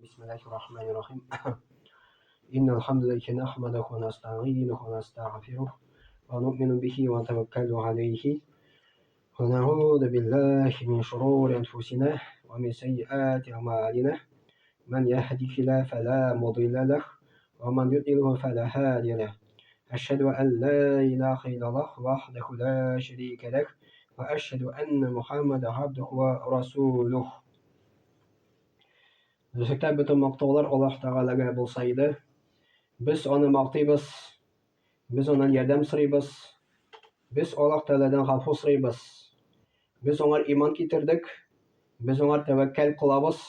Бисмиллахир-рахманир-рахим. Иннал хамдалиллахи нахмадуху ва настаъинуху ва настагъфирух ва нуъмину бихи ва натаваккалу алейхи. Ва наъуду биллахи мин шурури анфусина ва мин саййиати аъмалина. Ман яхдихиллаху фала мудилля лах ва ман юдлилху фала хадия лах. Ашхаду ан ла илаха иллаллах вахдаху ла шарика лах ва ашхаду анна Мухаммадан абдуху ва расулух. Дөреслектә бөтен мактаулар Аллаһ Тәгаләгә булса иде. Без аны мактыйбыз, без аннан ярдәм сорыйбыз. Без Аллаһ Тәгаләдән гафу сорыйбыз. Без аңар иман китердек, без аңар тәвәккәл кылабыз.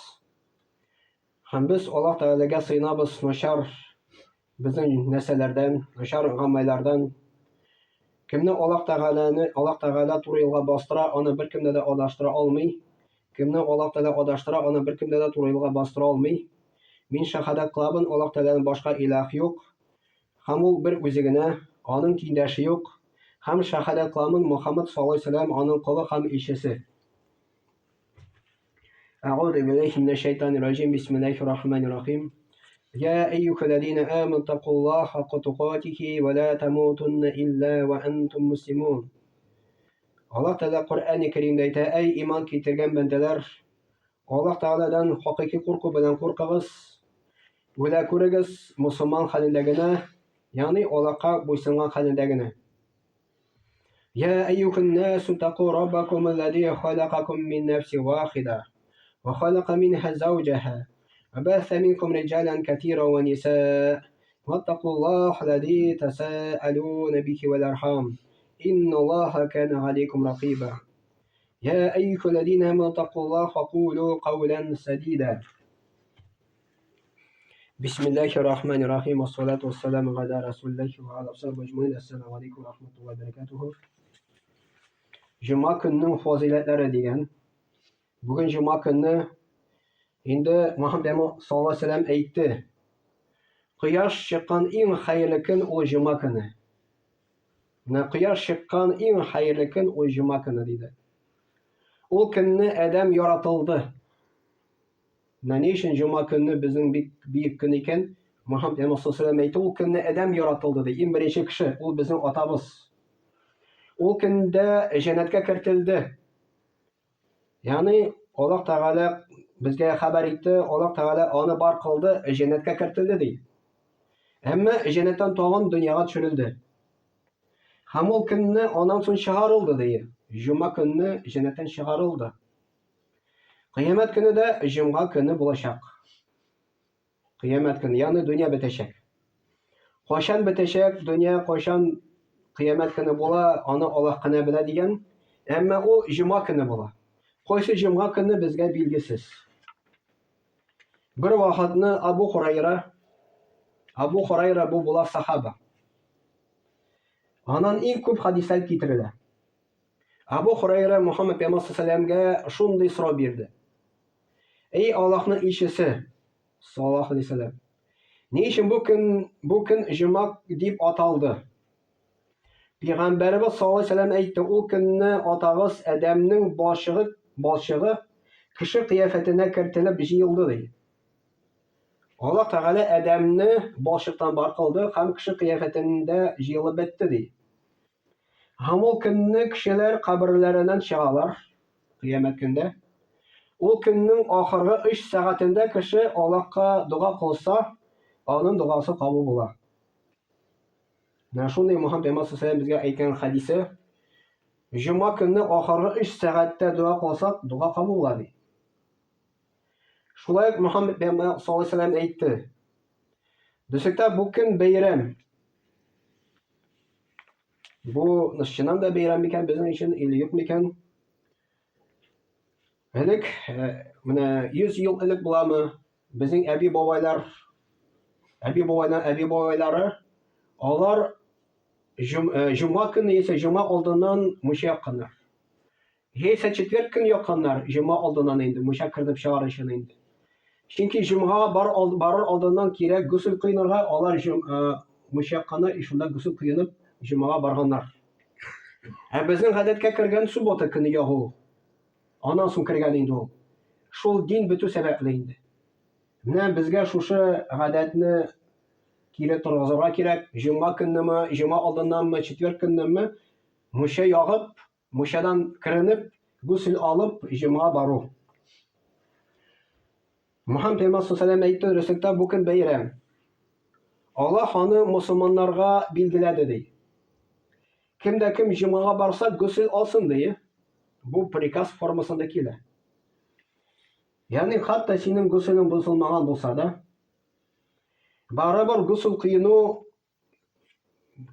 Һәм без Аллаһ Тәгаләгә сыенабыз начар безнең нәрсәләрдән, начар гамәлләрдән. Кемне Аллаһ Тәгаләне, Аллаһ Тәгалә туры юлга бастыра, аны беркемдә дә адаштыра алмый. Кемне Аллаһ Тәгалә адаштыра, аны беркемдә дә туры юлга бастыра алмый. Мин шәһадәт кылабын, Аллаһ Тәгаләдән башка илаһ юк. Һәм ул бер үзе генә, аның тиңдәше юк. Һәм шәһадәт кыламын, Мухаммад саллаллаһу алейһи вәсәлләм аның колы һәм илчесе. أعوذ بالله من الشيطان الرجيم بسم الله الرحمن الرحيم يا أيها الذين آمنوا اتقوا الله حق تقاته ولا تموتن إلا وأنتم مسلمون Аллаһ Тәгалә Коръәни Кәримдә әйтә, әй иман китергән бәндәләр, Аллаһ Тәгаләдән хакыйки курку белән куркыгыз, үлә күрегез мусульман хәлендә генә, ягъни Аллаһка буйсынган хәлендә генә. يا أيها الناس اتقوا ربكم الذي خلقكم من نفس واحدة وخلق منها زوجها وبث منكم رجالا كثيرا ونساء واتقوا الله الذي تساءلون به والأرحام إن الله كان عليكم رقيبا يا أيها الذين آمنوا اتقوا الله وقولوا قولا سديدا Бисмиллахи рахмани рахим, вассалату вассаламу аля расулиллахи ва аля асхабихи аҗмаин. Ассаламу алейкум ва рахматуллахи ва баракатуху. Җома көннең фазыйләтләре дигән. Бүген җома көнне инде Мөхәммәд пәйгамбәр саллаллаһу алейһи вәсәлләм әйтте. Кояш чыккан иң хәерле көн ул җома көне. Менә кояш чыккан иң хәерле көн ул җома көне диде. Ул көнне адәм яратылды. Менә ни өчен җома көнне безнең бик бөек көн икән? Мөхәммәд пәйгамбәр саллаллаһу алейһи әйтте, ул көнне адәм яратылды ди. Иң беренче кеше, ул безнең атабыз. Ул көндә җәннәткә кертелде. Ягъни Аллаһ Тәгалә безгә хәбәр итте, Аллаһ Тәгалә аны бар кылды, җәннәткә кертелде ди. Әмма җәннәттән тагын дөньяга төшерелде. Һәм ул көнне аннан соң чыгарылды ди. Җома көнне җәннәттән чыгарылды. Кыямәт көне дә җомга көне булачак. Кыямәт көне, ягъни дөнья бетәчәк. Кайчан бетәчәк дөнья, кайчан кыямәт көне була, аны Аллаһ кына белә дигән. Әмма ул җомга көне була. Кайсы җомга көне безгә билгесез. Бер вакытны Абу Хурайра, Абу Хурайра бу була сахаба. Аннан иң күп хадисләр китерелә. Абу Хурайра Мухаммад пәйгамбәр саллаллаһу шундый сорау бирде. Эй Аллаһның илчесе, саллаллаһу алейһи вәсәлләм, ни өчен бу көн бу көн җомга дип аталды? Пәйгамбәребез саллаллаһу алейһи вәсәлләм әйтте, ул көнне атагыз Адәмнең балчыгы, балчыгы кеше кыяфәтенә кертелеп җыелды ди. Аллаһ Тәгалә Адәмне балчыктан бар кылды һәм кеше кыяфәтендә җыелып бетте ди. Һәм ул көнне кешеләр каберләреннән чыгалар, кыямәт көндә. Ул көннең ахыргы өч сәгатендә кеше Аллаһка дога кылса, аның догасы кабул була. Менә шундый Мухаммад пәйгамбәр саллаллаһу безгә әйткән хәдисе. Җома көнне ахыргы өч сәгатьтә дога кылсак, дога кабул була ди. Шулай ук Мухаммад пәйгамбәр саллаллаһу алейһи әйтте. Дөреслектә бу көн бәйрәм. Бу чыннан да бәйрәм микән безнең өчен или юк микән? Элек, э, менә 100 ел элек буламы, безнең әби бабайлар, әби бабайлар, әби бабайлары, алар э, җомга көне яисә җомга алдыннан мунча якканнар. Яисә четверг көн якканнар, җомга алдыннан инде, мунча кертеп чыгар өчен инде. Чөнки җомгага бар, барыр алдыннан кирәк госел коенырга, алар җом, э, мунча якканнар, и шунда госел коенып җомгага барганнар. Ә безнең гадәткә кергән суббота көне ягу. Аннан соң кергән инде ул. Шул дин бетү сәбәпле инде. Менә безгә шушы гадәтне кире торгызырга кирәк. Җомга көннеме, җомга алдыннанмы, четверг көннеме мунча ягып, мунчадан керенеп, гусел алып, җомга бару. Мөхәммәд пәйгамбәр саллаллаху әйтте, дөреслектә бу көн бәйрәм. Аллаһ аны мусульманнарга билгеләде ди. Кем дә кем җомгага барса, госел алсын ди. Бу приказ формасында килә. Ягъни хәтта синең госелең бозылмаган булса да, барыбер госел кыену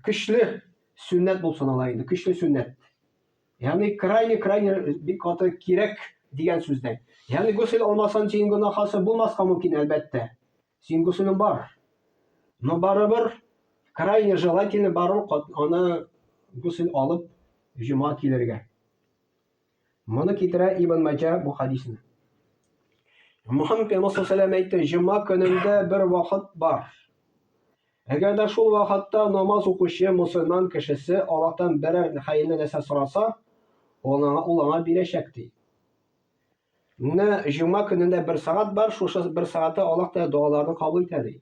көчле сөннәт булып санала инде, көчле сөннәт. Ягъни крайне крайне бик каты кирәк дигән сүздә. Ягъни госел алмасаң синең гөнаһасы булмаска мөмкин әлбәттә. Синең госелең бар. Но барыбер крайне желательно барыбер аны госел алып җома килергә. Моны китерә Ибн Маҗа бу хадисне. Мөхәммәд пәйгамбәр саллаллаху әйтте, җома көнендә бер вакыт бар. Әгәр дә шул вакытта намаз укучы мусульман кешесе Аллаһтан берәр хәерле нәрсә сораса, ул аңа, ул аңа бирәчәк ди. Менә җома көнендә бер сәгать бар, шушы бер сәгатьтә Аллаһ Тәгалә догаларны кабул итә ди.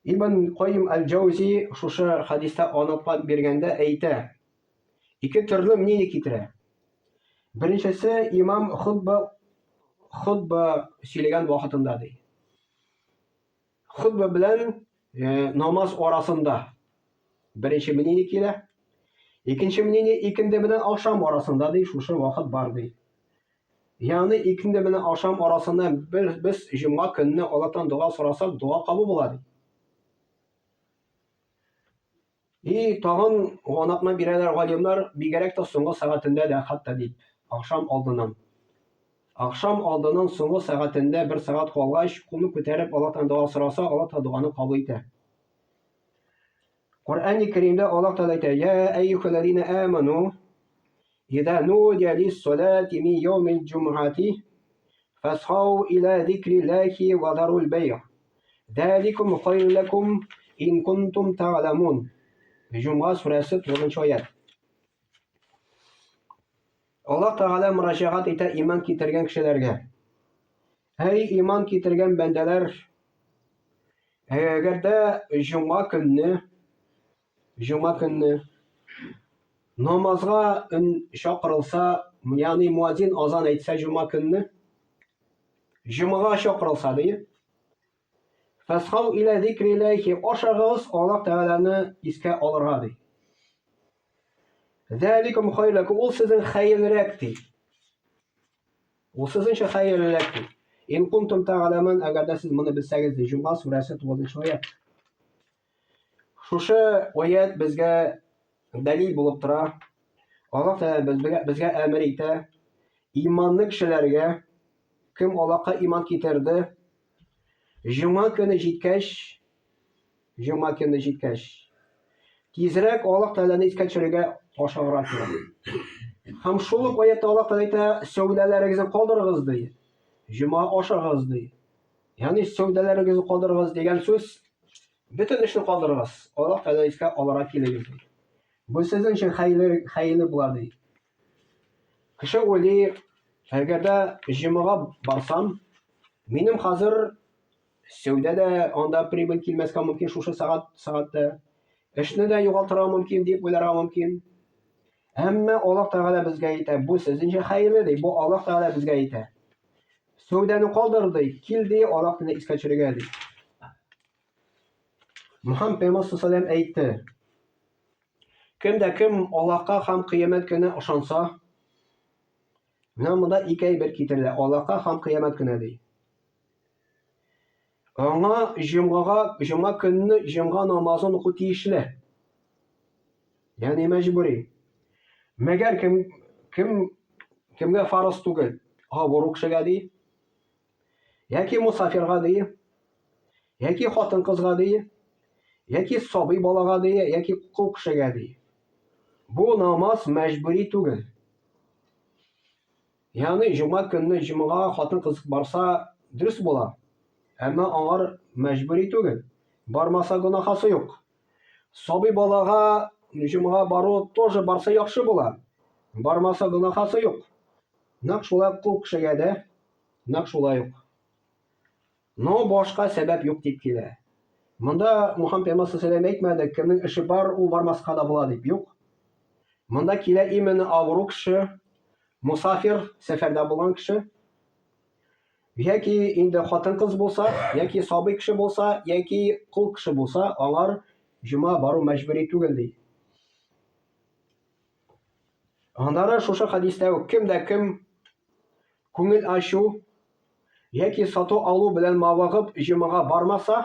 Ибн Кайим әл-Җаузи шушы хәдистә аңлатма биргәндә әйтә. Ике төрле мнение китерә. Беренчесе имам хутба хутба сөйләгән вакытында ди. Хутба белән э, намаз арасында беренче мнение килә. Икенче мнение икенде белән ахшам арасында ди, шушы вакыт бар ди. Ягъни икенде белән ашам арасында без, без җомга көнне Аллаһтан дога сорасак, дога кабул була ди. И тагын аңлатма бирәләр галимнәр, бигрәк тә соңгы сәгатендә дә хәтта дип, ахшам алдыннан. Ахшам алдыннан соңгы сәгатендә бер сәгать калгач, кулны күтәреп Аллаһтан дога сораса, Аллаһ та доганы кабул итә. Коръәни Кәримдә Аллаһ Тәгалә әйтә: "Я әйюхәлләзина аману, иза нудия лис-салати мин яумил җумгати, фасхау иля зикриллахи ва зарул бәйгъ. Заликум хайрун лакум ин кунтум та'ламун." Җомга сүрәсе 9 аять. Аллаһ Тәгалә мөрәҗәгать итә иман китергән кешеләргә. Әй иман китергән бәндәләр, әгәр дә җомга көнне, җомга көнне намазга чакырылса, ягъни муазин азан әйтсә җомга көнне, җомга чакырылса ди, Фәсхау илә зикриләхи, ашагыз Аллаһ Тәгаләне искә алырга ди. Зәликум хайрлакум, ул сезнең хәерлерәк ди. Ул сезнеңчә хәерлерәк ди. Ин кунтум тәгаламун, әгәр дә сез моны белсәгез ди. Җомга сүрәсе 9 аять. Шушы аять безгә дәлил булып тора. Аллаһ Тәгалә безгә, безгә әмер итә. Иманлы кешеләргә, кем Аллаһка иман китерде, җомга көне җиткәч, җомга көне җиткәч, тизрәк Аллаһ Тәгаләне искә төшерергә ашыгырга кирәк. Һәм шул ук аятта Аллаһ Тәгалә әйтә, сәүдәләрегезне калдырыгыз ди. Җомга ашыгыз ди. Ягъни сәүдәләрегезне калдырыгыз дигән сүз бөтен эшне калдырыгыз. Аллаһ Тәгалә искә алырга килегез ди. Бу сезнең өчен хәерле хәерле була ди. Кеше уйлый, әгәр дә җомга барсам, минем хәзер сәүдә дә анда прибыль килмәскә мөмкин шушы сәгать сәгатьтә. Эшне дә югалтырга мөмкин дип уйларга мөмкин. Әмма Аллаһ Тәгалә безгә әйтә, бу сезнеңчә хәерле ди, бу Аллаһ Тәгалә безгә әйтә. Сәүдәне калдыр ди, кил ди, Аллаһ Тәгалә искә төшерергә ди. Мөхәммәд пәйгамбәр саллаллаху әйтте. Кем дә кем Аллаһка һәм кыямәт көненә ышанса, менә монда ике әйбер китерелә. Аллаһка һәм кыямәт көненә ди. Аңа җомгага, җомга көнне җомга намазын уку тиешле. Ягъни мәҗбүри. Мәгәр кем кем кемгә фарыз түгел? Авыру кешегә ди. Яки мусафирга ди, яки хатын-кызга ди, яки сабый балага ди, яки кол кешегә ди. Бу намаз мәҗбүри түгел. Ягъни җомга көнне җомгага хатын-кыз барса дөрес була. Әмма аңар мәҗбүри түгел. Бармаса гөнаһасы юк. Сабый балага җомга бару тоже барса яхшы була. Бармаса гөнаһасы юк. Нәкъ шулай кол кешегә дә, нәкъ шулай ук. Но башка сәбәп юк дип килә. Монда Мухаммад пәйгамбәр саллаллаху әйтмәде, кемнең эше бар, ул бармаска да була дип. Юк. Монда килә именно авыру кеше, мусафир, сәфәрдә булган кеше, яки инде хатын-кыз булса, яки сабый кеше булса, яки кол кеше булса, аңар җома бару мәҗбүри түгел ди. Аннары шушы хәдистә үк кем дә кем күңел ачу яки сату алу белән мавыгып җомага бармаса,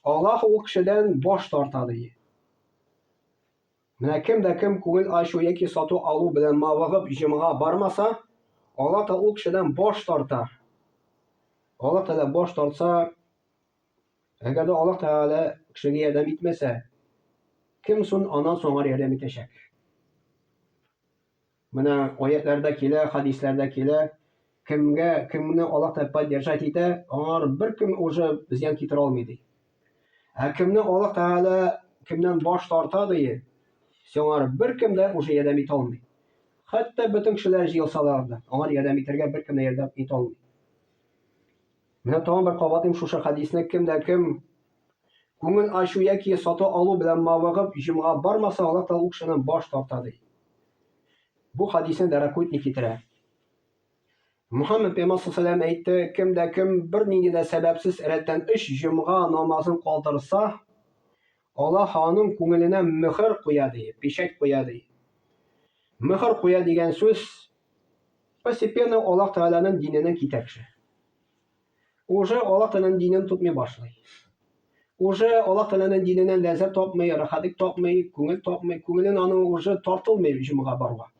Аллаһ ул кешедән баш тарта ди. Менә кем дә кем күңел ачу яки сату алу белән мавыгып җомага бармаса, Аллаһ та ул кешедән баш тарта. Аллаһ Тәгалә баш тартса, әгәр дә Аллаһ Тәгалә кешегә ярдәм итмәсә, кем сон аннан соң аңар ярдәм итәчәк? Менә аятларда килә, хадисләрдә килә, кемгә, кемне Аллаһ Тәгалә поддержать итә, аңар беркем уже зыян китерә алмый ди. Ә кемне Аллаһ Тәгалә кемнән баш тарта ди, сиңар беркем дә уже ярдәм итә алмый. Хәтта бөтен кешеләр җыелсалар да, аңар ярдәм итәргә беркем дә ярдәм итә алмый. Менә тагын бер кабатлыйм шушы хәдисне, кем дә кем күңел ачу яки сату алу белән мавыгып җомга бармаса, Аллаһ Тәгалә ул кешенең баш тарта ди. Бу хәдисне Дәракутни китерә. Мөхәммәд пәйгамбәр саллаллаху алейһи әйтте, кем дә кем бернинди дә сәбәпсез рәттән өч җомга намазын калдырса, Аллаһ аның күңеленә мөхер куя ди, печать куя ди. Мөхер куя дигән сүз постепенно Аллаһ Тәгаләнең диненнән китә кеше. Уже Аллаһ Тәгаләнең динен тотмый башлый. Уже Аллаһ Тәгаләнең диненнән ләззәт тапмый, рәхәтлек тапмый, күңел тапмый, күңелен аның уже тартылмый җомга баруга.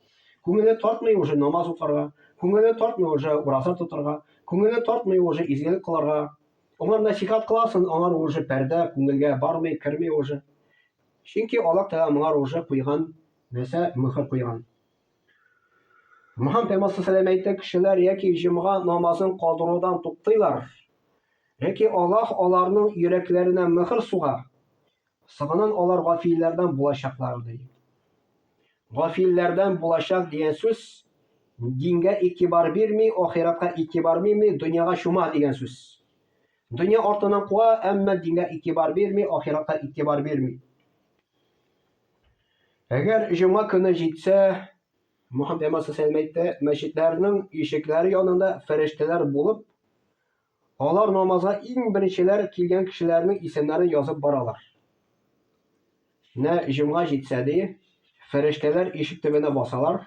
Күңеле тартмый уже намаз укырга, күңеле тартмый уже ураза тотарга, күңеле тартмый уже изгелек кылырга. Аңар нәсихәт кыласың, аңар уже пәрдә күңелгә бармый, керми уже. Чөнки Аллаһ Тәгалә моңар уже куйган нәрсә, мөхер куйган. Мөхәммәд пәйгамбәр саллаллаху әйтте, кешеләр яки җомга намазын калдырудан туктыйлар, яки Аллаһ аларның йөрәкләренә мөхер суга, соңыннан алар гафилләрдән булачаклар, ди. Гафилләрдән булачак дигән сүз дингә игътибар бирми, ахиратка игътибар бирми, дөньяга чума дигән сүз. Дөнья артыннан куа, әмма дингә игътибар бирми, ахиратка игътибар бирми. Әгәр җомга көне җитсә, Мөхәммәд пәйгамбәр саллаллаху әйтте, мәчетләрнең ишекләре янында фәрештәләр булып, алар намазга иң беренчеләр килгән кешеләрнең исемнәрен язып баралар. Менә җомга җитсә ди, фәрештәләр ишек төбенә басалар,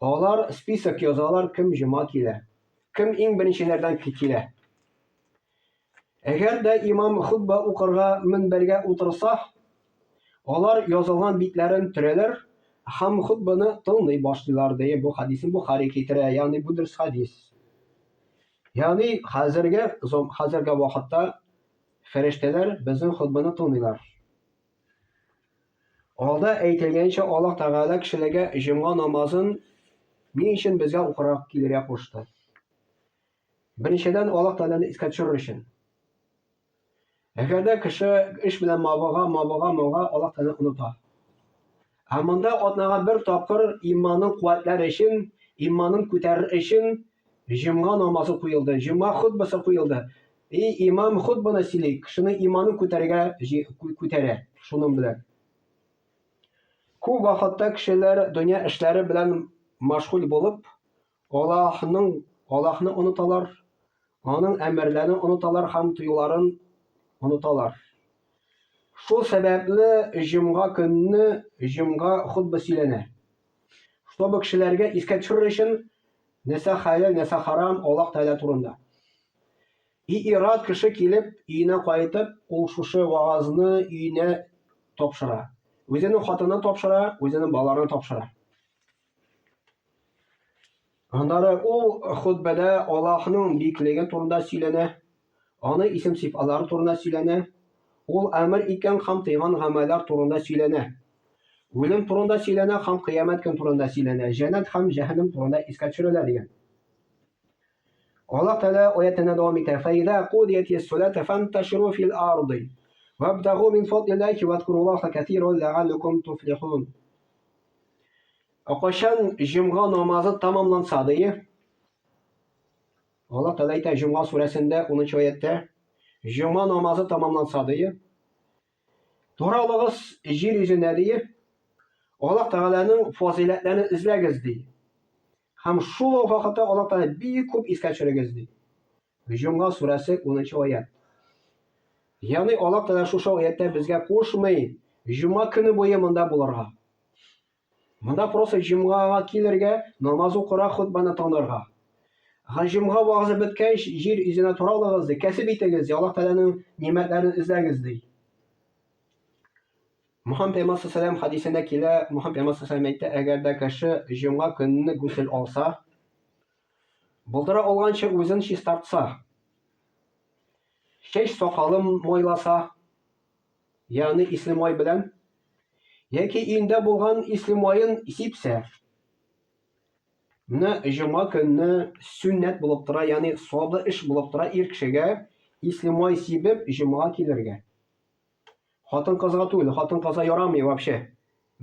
Алар список язалар, кем җома килә, кем иң беренчеләрдән килә. Әгәр дә имам хутба укырга мөнбәргә утырса, алар язылган битләрен төрәләр һәм хутбаны тыңлый башлыйлар, ди. Бу хәдисен Бухари китерә, ягъни бу дөрес хәдис. Ягъни хәзерге хәзерге вакытта фәрештәләр безнең хутбаны тыңлыйлар. Алда әйтелгәнчә, Аллаһ Тәгалә кешеләргә җомга намазын ни өчен безгә укырга килергә кушты? Беренчедән, Аллаһ Тәгаләне искә төшерер өчен. Әгәр дә кеше эш белән мавыга, мавыга, мавыга, Аллаһ Тәгаләне оныта. Ә монда атнага бер тапкыр иманын куәтләр өчен, иманын күтәрер өчен җомга намазы куелды, җомга хотбасы куелды. И имам хотбаны сөйли, кешенең иманын күтәрергә күтәрә шуның белән. Күп вакытта кешеләр дөнья эшләре белән мәшгуль булып, Аллаһның Аллаһны оныталар, аның әмерләрен оныталар һәм тыюларын оныталар. Шул сәбәпле җомга көнне җомга хотба сөйләнә. Чтобы кешеләргә искә төшерер өчен нәрсә хәләл, нәрсә харам Аллаһ Тәгалә турында. И ир-ат кеше килеп, өенә кайтып, ул шушы вагазны өенә тапшыра. Үзенең хатынына тапшыра, үзенең балаларына тапшыра. Аннары ул хотбәдә Аллаһның биеклеге турында сөйләнә, аны исем сыйфатлары турында сөйләнә, ул әмер иткән һәм тыйган гамәлләр турында сөйләнә. Үлем турында сөйләнә һәм кыямәт көн турында сөйләнә, җәннәт һәм җәһәннәм турында искә төшерелә дигән. Аллаһ Тәгалә аятенә дәвам итә. Фәйдә кудияти салату фанташиру фил арды вабтагу мин фадлиллахи вазкуруллаха кәсиран ләгалләкум туфлихун. Ә кайчан җомга намазы тәмамланса ди, Аллаһ Тәгалә әйтә Җомга сүрәсендә 10 аятьтә, Җомга намазы тамамланса ди, таралыгыз җир йөзенә ди, Аллаһ Тәгаләнең фазыйләтләрен эзләгез ди. Һәм шул ук вакытта Аллаһ Тәгалә бик күп искә төшерегез ди. Җомга сүрәсе 10 аять. Ягъни Аллаһ Тәгалә шушы аятьтә безгә кушмый җомга көне буе монда булырга. Монда просто җомгага килергә, намаз укырга, хотбаны тыңларга. Һәм җомга вагызы беткәч, җир йөзенә таралыгыз ди, кәсеп итегез ди, Аллаһ Тәгаләнең нимәтләрен эзләгез ди. Мөхәммәд пәйгамбәр саллаллаху хәдисендә килә, Мөхәммәд пәйгамбәр саллаллаху әйтте, әгәр дә кеше җомга көнне гусел алса, булдыра алганча үзен чистартса, чәч сакалын майласа, ягъни исле май белән, яки өендә булган исле маен сипсә, менә җомга көнне сөннәт булып тора, ягъни саваплы эш булып тора ир кешегә исле май сибеп җомга килергә. Хатын-кызга түгел, хатын-кызга ярамый вообще.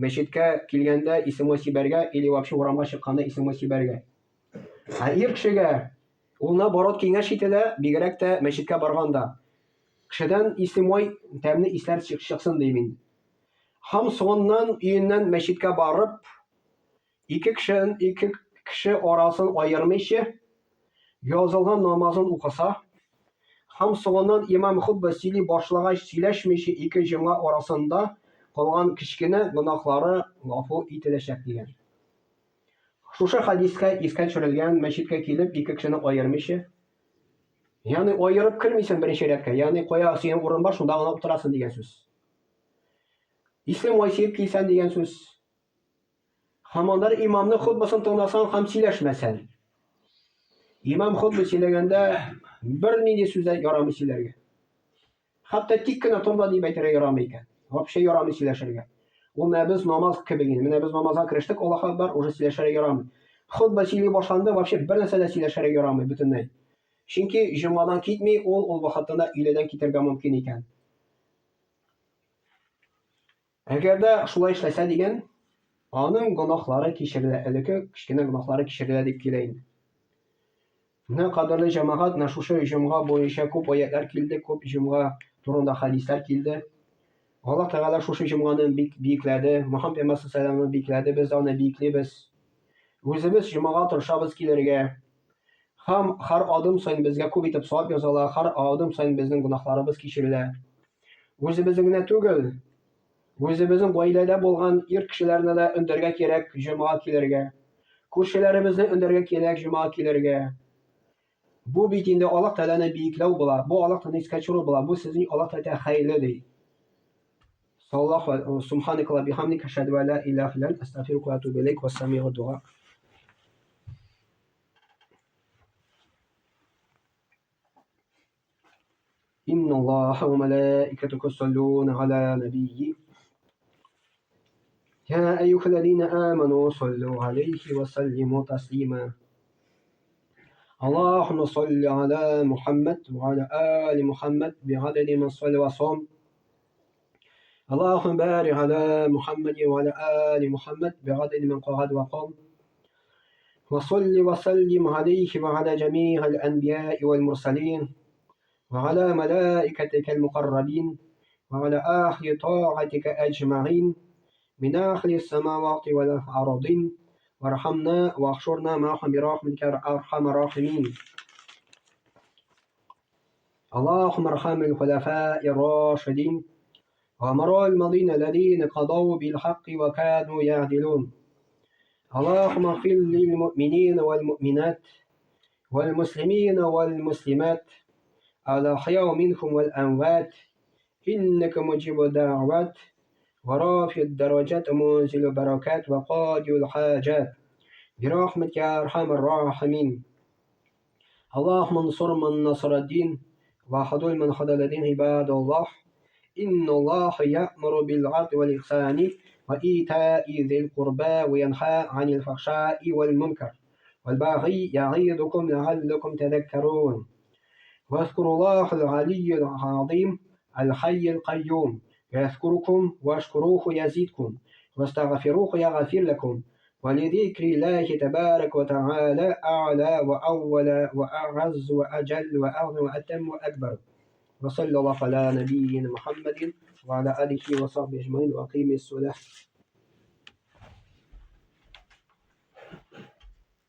Мәчеткә килгәндә исле май сибәргә или вообще урамга чыкканда исле май сибәргә. Ә ир кешегә ул наоборот киңәш ителә, бигрәк тә мәчеткә барганда. Кешедән исле май, тәмле исләр чыксын дим инде. Һәм соңыннан өеннән мәчеткә барып, ике кеше, ике кеше арасын аермыйча, язылган намазын укыса, һәм соңыннан имам хутба сөйли башлагач сөйләшмичә ике җомга арасында калган кечкенә гөнаһлары гафу ителәчәк дигән. Шушы хәдискә искә төшерелгән мәчеткә килеп ике кешене аермыйча, Ягъни аерып кермисең беренче рәткә, ягъни кая синең урын бар, шунда гына утырасың дигән сүз. Исле май сиеп килсән дигән сүз. Һәм аннары имамның хотбасын тыңласаң һәм сөйләшмәсәң. Имам хотба сөйләгәндә бернинди сүз дә ярамый сөйләргә. Хәтта тик кенә тор да дип әйтергә ярамый икән. Вообще ярамый сөйләшергә. Ул менә без намаз кебек инде. Менә без намазга керештек, Аллаһу акбар, уже сөйләшергә ярамый. Хотба сөйли башланды, вообще бер нәрсә дә сөйләшергә ярамый бөтенләй. Чөнки җомгадан китми, ул ул вакытында өйләдән китәргә мөмкин икән. Әгәр дә шулай эшләсә дигән, аның гөнаһлары кичерелә, элекке кечкенә гөнаһлары кичерелә дип килә инде. Менә кадерле җәмәгать, менә шушы җомга буенча күп аятлар килде, күп җомга турында хәдисләр килде. Аллаһ Тәгалә шушы җомганы бик биекләде, Мөхәммәд пәйгамбәр саллаллаху биекләде, без аны биеклибез. Үзебез җомгага тырышабыз килергә. Һәм һәр адым саен безгә күп итеп савап языла, һәр адым саен безнең гөнаһларыбыз кичерелә. Үзебезнең генә түгел, Үзебезнең гаиләдә булган ир кешеләрне дә өндәргә кирәк җомага килергә. Күршеләребезне өндәргә кирәк җомага килергә. Бу бит инде Аллаһ Тәгаләне биекләү була, бу Аллаһ Тәгаләне искә төшерү була, бу сезнең Аллаһ Тәгалә хәерле ди. Саллаллаху субханaka ва бихамдика ашһаду ан ла илаһа илля анта астагфирука ва атубу илейк ва самигу дуа. إن الله وملائكته يصلون على نبي يا أيها الذين آمنوا صلوا عليه وسلموا تسليما اللهم صل على محمد وعلى آل محمد بعدد من صلى وصام اللهم بارك على محمد وعلى آل محمد بعدد من قعد وقام وصل وسلم عليه وعلى جميع الأنبياء والمرسلين وعلى ملائكتك المقربين وعلى أهل طاعتك أجمعين من أهل السماوات والأرضين وارحمنا واحشرنا معهم برحمتك أرحم الراحمين اللهم ارحم الخلفاء الراشدين ومر المضين الذين قضوا بالحق وكانوا يعدلون اللهم اغفر للمؤمنين والمؤمنات والمسلمين والمسلمات الأحياء منكم والأموات إنك مجيب الدعوات ورافع الدرجات ومنزل البركات وقاضي الحاجات برحمتك يا أرحم الراحمين اللهم انصر من نصر الدين وخذل من خذل الدين عباد الله إن الله يأمر بالعدل والإحسان وإيتاء ذي القربى وينهى عن الفحشاء والمنكر والباغي يعظكم لعلكم تذكرون واذكروا الله العلي العظيم الحي القيوم يذكركم واشكروه يزيدكم واستغفروه يغفر لكم ولذكر الله تبارك وتعالى أعلى وأول وأعز وأجل وأغنى وأتم وأكبر. وصلى الله على نبينا محمد وعلى آله وصحبه أجمعين وأقيم الصلاة.